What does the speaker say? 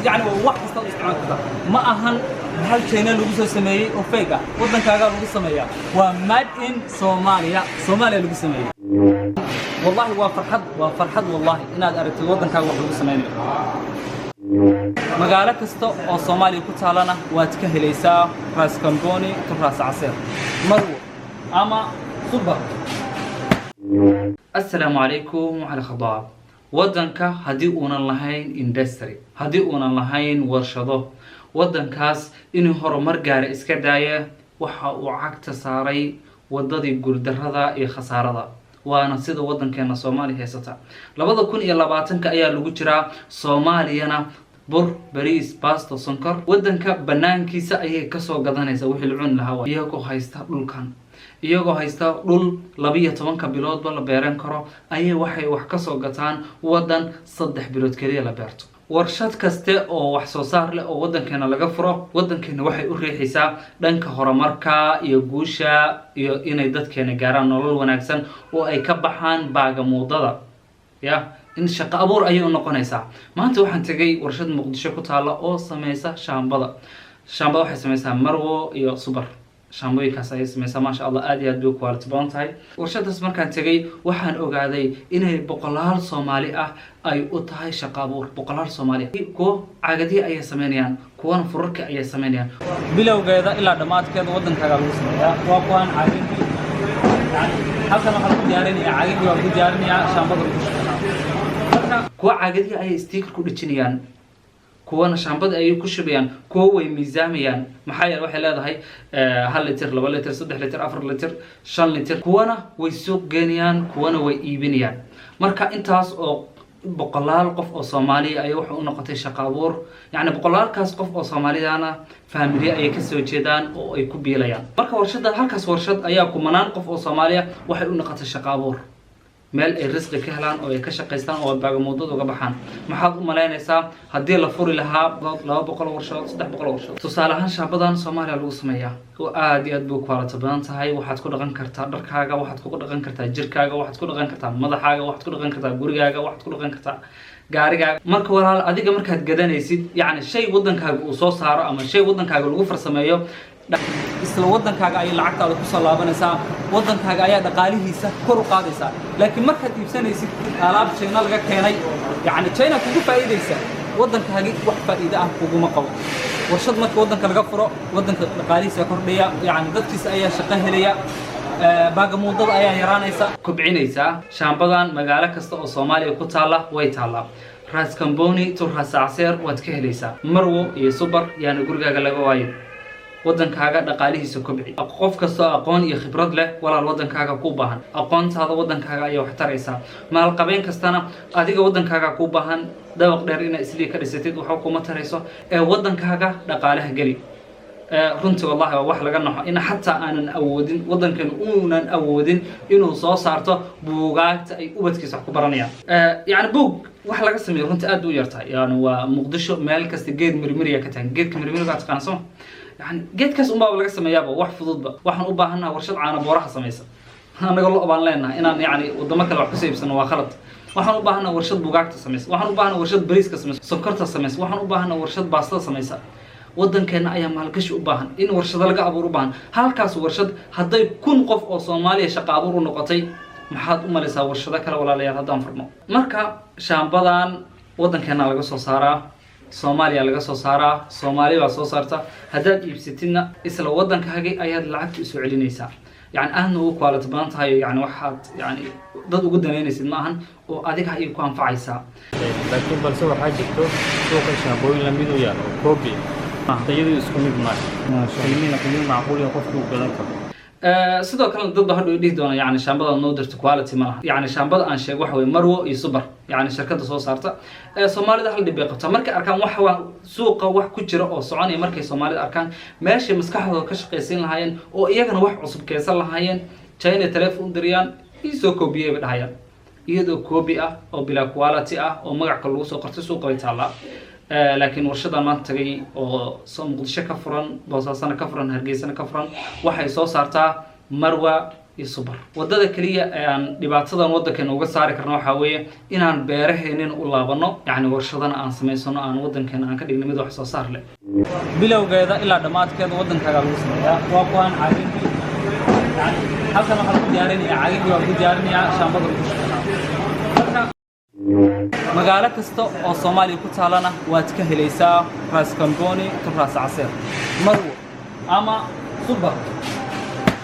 Yacni waa wax kasta u isticmaali kartaa. Ma ahan hal China lagu soo sameeyey oo fake ah. Waddankaagaa lagu sameeyaa. Waa made in Soomaaliya. Soomaaliya lagu sameeyey. Wallahi waa farxad, waa farxad wallahi inaad aragtid waddankaaga wax lagu sameynayo. Magaalo kasta oo Soomaaliya ku taalana waad ka helaysaa, Raas Kamboni to Raas Caseer, Marwo ama Subar. Asalaamu calaykum. Cali Khadaab. Waddanka haddii uunan lahayn industry, haddii uunan lahayn warshado, waddankaas inuu horumar gaara iska daaya, waxa uu cagta saaray waddadii guuldarrada iyo khasaarada. Waana sida waddankeena Soomaaliya haysata. 2020-ka ayaa lagu jiraa. Soomaaliyana bur, bariis, basto, sonkor waddanka banaankiisa ayay kasoo gadanaysaa wixii la cuni lahaa, iyagoo haysta dhulkan, iyagoo haysta dhul 12-ka biloodba la beeran karo, ayay waxay wax kasoo gataan waddan 3 bilood keliya la beerto. Warshad kaste oo wax soo saar leh oo waddankeena laga furo, waddankeena waxay u riixaysaa dhanka horumarka iyo guusha iyo inay dadkeena gaaraan nolol wanaagsan oo ay ka baxaan baagamuudada ya in shaqo abuur ayay u noqonaysaa. Maanta waxaan tegay warshad Muqdisho ku taalla oo sameysa shaambada. Shaambada waxay sameysaa Marwo iyo Subar, shaambooyinkaas ayay sameysaa. Maasha Allah, aad iyo aad bay quality badan tahay warshadaas. Markaan tegay waxaan ogaaday inay boqolaal Soomaali ah ay u tahay shaqo abuur. Boqolaal Soomaali ah, kuwo caagadihii ayay sameynayaan, kuwana furarka ayay sameynayaan. Bilowgeeda ilaa dhammaadkeeda waddankaaga lagu sameeyaa. Waa kuwaan caagagii. Yani halkan waxaa lagu diyaarinayaa caagagii, waa lagu diyaarinayaa shaambada lagu shaqeynaa marka. Kuwa caagadihii ayay sticker ku dhejinayaan, kuwana shaambada ayay ku shubayaan, kuwa way miisaamayaan. Maxaa yeele waxay leedahay 1 litir, 2 litir, 3 litir, 4 litir, 5 litir. Kuwana way suuq geenayaan, kuwana way iibinayaan. Marka intaas oo boqolaal qof oo Soomaaliya ayaa waxay u noqotay shaqo abuur. Yacni boqolaalkaas qof oo Soomaalidana faamilya ayay kasoo jeedaan oo ay ku biilayaan. Marka warshada, halkaas warshad ayaa kumanaan qof oo Soomaaliya waxay u noqotay shaqo abuur, meel ay risqi ka helaan oo ay ka shaqaystaan oo ay baagamuudada uga baxaan. Maxaad u malaynaysaa haddii la furi lahaa 200 warshadood, 300 warshadood, tusaale ahaan? Shaabadan Soomaaliya lagu sameeyaa oo aad iyo aad bay quality badan tahay. Waxaad ku dhaqan kartaa dharkaaga, waxaad ku dhaqan kartaa jirkaaga, waxaad ku dhaqan kartaa madaxaaga, waxaad ku dhaqan kartaa gurigaaga, waxaad ku dhaqan kartaa gaarigaaga. Marka walaal, adiga markaad gadanaysid yacni shay waddankaaga uu soo saaro ama shay waddankaaga lagu farsameeyo, isla waddankaaga ayay lacagtaada kusoo laabanaysaa, waddankaaga ayaa dhaqaalihiisa kor u qaadaysaa. Laakiin markaad iibsanaysid alaab China laga keenay, yacni China kugu faa'iidaysa, waddankaagi wax faa'iide ah kuguma qabo. Warshad marka waddanka laga furo, waddanka dhaqaalihiisa kordhaya, yacni dadkiisa ayaa shaqo helaya, baagamuudada ayaa yaraanaysa. Kobcinaysaa. Shaambadan magaalo kasta oo Soomaaliya ku taalla way taallaa. Raas Camboni to Raas Cagseer waad ka helaysaa. Marwo iyo Subar yaana gurigaaga laga waayo. Waddankaaga dhaqaalihiisa kobci. Qof kastoo aqoon iyo khibrad leh, walaal, waddankaaga ku baahan. Aqoontaada waddankaaga ayaa wax taraysaa. Maalqabeen kastana adiga waddankaaga ku baahan. Dabaq dheer inaad islii ka dhisatid waxba kuma tarayso ee waddankaaga dhaqaalaha geli. Runtii wallahi waa wax laga naxo in xataa aanan awoodin, waddankan uunan awoodin inuu soo saarto buugaagta ay ubadkiisa wax ku baranayaan. Yani buug wax laga sameeyo runtii aad u yartahay. Yani waa Muqdisho, meel kasta geed mirmiriya ka tahan. Geedka mirmiriga taqaana soma? Yani geedkaas unbaaba laga sameeyaaba, wax fududba. Waxaan u baahannaha warshad caana booraha samaysa. Annaga lo baan leenahay, inaan yani wadamo kale wax kusoo iibsano waa khalad. Waxaan u baahannaha warshad buugaagta samaysa, waxaan u baahannaha warshad bariiska samaysa, sonkorta samaysa, waxaan u baahannaha warshad baastada samaysa. Waddankeenna ayaa maalgashi u baahan, in warshado laga abuur u baahan. Halkaas warshad hadday 1000 qof oo Soomaaliya shaqa abuur u noqotay, maxaad u malaysaa warshado kale, walaalayaal, haddaan furno? Marka shaambadan waddankeena laga soo saaraa, Soomaaliya laga soo saaraa, Soomaali baa soo saarta. Haddaad iibsatidna isla waddankaagi ayaad lacagta usoo celinaysaa. Yani aadna ugu quality badan tahay. Yani waxaad yani dad ugu danaynaysid ma ahan oo adiga ayay ku anfacaysaa. Laakiin balse waxaa jirto suuqa shaambooyin lamid u yaal oo copy, tayadu isku mid maaha, qiimina qiimo macquul ah qofku uu gadan karo. Sidoo kalena dad ba hadhow dhihi doona, yani shaambada noo dirto quality ma laha. Yani shaambada aan sheego waxa weye Marwo iyo Subar, yani shirkadda soo saarta. Soomaalida hal dhib bay qabtaa markay arkaan wax waa suuqa wax ku jira oo soconaya. Markay Soomaalida arkaan, meeshay maskaxdooda ka shaqaysiin lahaayeen oo iyagana wax cusub keensan lahaayeen, China telephone diriyaan, iisoo koobiyey bay dhahayaan, iyadoo copy ah oo bilaa quality ah oo magacka lagu soo qortay suuqa bay taallaa. Laakiin warshadan maanta tagay oo soo Muqdisho ka furan, Boosaasana ka furan, Hargeysana ka furan, waxay soo saartaa Marwa. Iyo Subar, waddada keliya ee aan dhibaatadan waddankeena uga saari karno waxaa weeye inaan beeraheenin u laabano, yacni warshadana aan samaysano, aan waddankeena aan ka dhigno mid wax soo saar leh. Bilowgeeda ilaa dhammaadkeeda waddankaaga lagu sameeyaa. Waa kuwaan caagagii. Yani halkan waxaa lagu diyaarinayaa caagagii, waa lagu diyaarinayaa shaambada lagu shaqeynaa. Marka magaalo kasta oo Soomaaliya ku taalana waad ka helaysaa, Raas Kamboni to Raas Caseer, Marwo ama Subar.